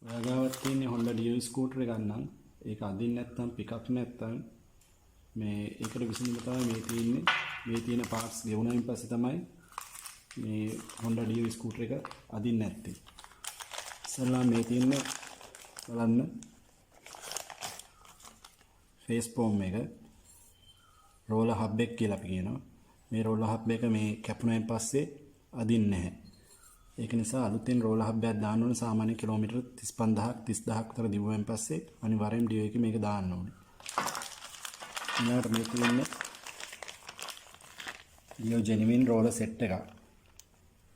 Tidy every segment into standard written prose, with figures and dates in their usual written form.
ඔයා ගාවත් තියෙන්නේ Honda Dio scooter එකක් නම් ඒක අදින්න නැත්නම් පිකප් නැත්නම් මේ ඒකට විසඳුම තමයි මේ තියෙන්නේ. මේ තියෙන පාර්ට්ස් ගෙවුනයින් පස්සේ තමයි මේ Honda Dio scooter එක අදින්න නැත්තේ. ඉස්සෙල්ලා මේ තියෙන්නේ බලන්න ෆේස් ෆෝම් එක, රෝලර් හබ් එක කියලා අපි කියනවා. මේ රෝලර් හබ් එක මේ කැපුණයින් පස්සේ අදින්නේ නැහැ. ඒක නිසා අලුතෙන් රෝලර් හබ් එකක් දාන්න ඕනේ. සාමාන්‍ය කිලෝමීටර් 35,000ක් 30,000ක් විතර දිව්වන් පස්සේ අනිවාර්යෙන් ඩියෝ එකේ මේක දාන්න ඕනේ. ඊළඟට මේ තියෙන්නේ ඩියෝ ජෙනුයින් රෝලර් සෙට් එකක්.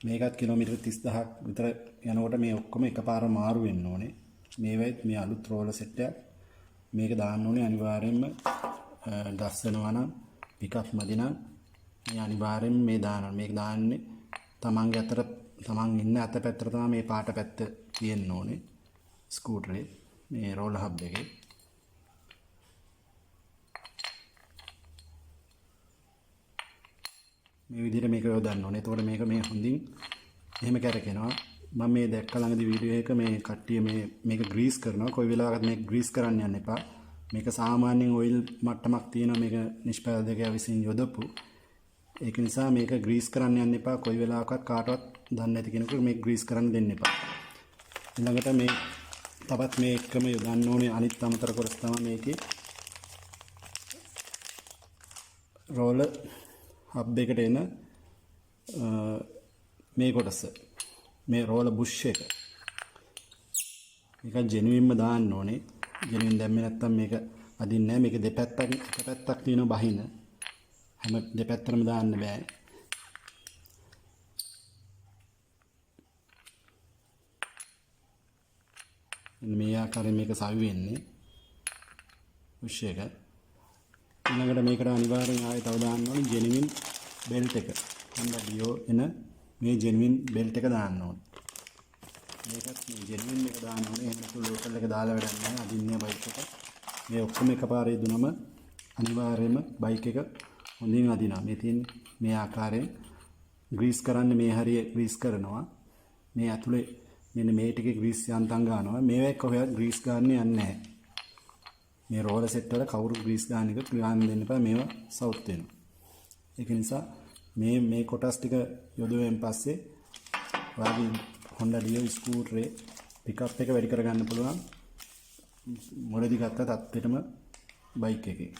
මේකත් කිලෝමීටර් 30,000ක් විතර යනකොට මේ ඔක්කොම එකපාර මාරු වෙන්න ඕනේ. මේවෙත් මේ අලුත් රෝලර් සෙට් එකක්. මේක දාන්න ඕනේ අනිවාර්යෙන්ම. ගස්සනවා නම්, පිකප් මදි නම් මේ අනිවාර්යෙන්ම මේ දාන්න. මේක දාන්නේ තමන්ගේ අතට, තමන් ඉන්න අත පැත්තට තමයි මේ පාට පැත්ත තියෙන්න ඕනේ. ස්කූටරේ මේ රෝලර් හබ් එකේ. මේ විදිහට මේක යොදන්න ඕනේ. එතකොට මේක මේ හොඳින් එහෙම කැරකෙනවා. මම මේ දැක්ක ළඟදී වීඩියෝ එක, මේ කට්ටිය මේ මේක ග්‍රීස් කරනවා. කොයි වෙලාවකත් මේක ග්‍රීස් කරන්න යන්න එපා. මේක සාමාන්‍යයෙන් ඔයිල් මට්ටමක් තියෙනවා මේක නිෂ්පාදකයා විසින් යොදපු. ඒක නිසා මේක ග්‍රීස් කරන්න යන්න එපා. කොයි වෙලාවකත් කාටවත් දන්නේ නැති කෙනෙකුට මේක ග්‍රීස් කරන්න දෙන්න එපා. ඊළඟට මේ තවත් මේ එක්කම යොදන්න ඕනේ අනිත් අමතර කොටස තමයි මේකේ රෝලර් හබ් එකට එන මේ කොටස, මේ රෝලර් බුෂ් එක. මේක ජෙනුයින්ම දාන්න ඕනේ. ජෙනුයින් දැම්මේ නැත්තම් මේක අදින්නේ නැහැ. මේක දෙපැත්තක්, එක පැත්තක් තියෙනවා බහින. හැම දෙපැත්තටම දාන්න බෑ. මෙන්න මේ ආකාරයෙන් මේක සවි වෙන්නේ බුෂ් එක. ඊළඟට මේකට අනිවාර්යෙන් ආයෙ තව දාන්න ඕනේ ජෙනුයින් බෙල්ට් එක. Honda Dio එන මේ ජෙනුයින් බෙල්ට් එක දාන්න ඕනේ. මේකත් මේ ජෙනුයින් එක දාන්න ඕනේ. එහෙම නැත්නම් ලෝකල් එක දාලා වැඩක් නැහැ. අදින්නේ බයික් එක. මේ ඔක්කොම එකපාරේ දුනම අනිවාර්යයෙන්ම බයික් එක හොඳින් අදිනවා. මේ තියෙන්නේ මේ ආකාරයෙන් ග්‍රීස් කරන්න. මේ හරිය ග්‍රීස් කරනවා. මේ ඇතුලේ මෙන්න මේ ටිකේ ග්‍රීස් යන්තම් ගන්නවා. මේවා කොහෙවත් ග්‍රීස් ගන්න යන්නේ නැහැ. මේ රෝලර් සෙට් වල කවුරු ග්‍රීස් ගන්න එකත් ගන්න දෙන්න එපා. මේවා සවුත් වෙනවා. ඒක නිසා මේ මේ කොටස් ටික යොදුවෙන් පස්සේ ඔයාගේ Honda Dio ස්කූටරේ පිකප් එක වැඩි කරගන්න පුළුවන් මුලදී ගත්ත තත්ත්වෙටම බයික් එකේ.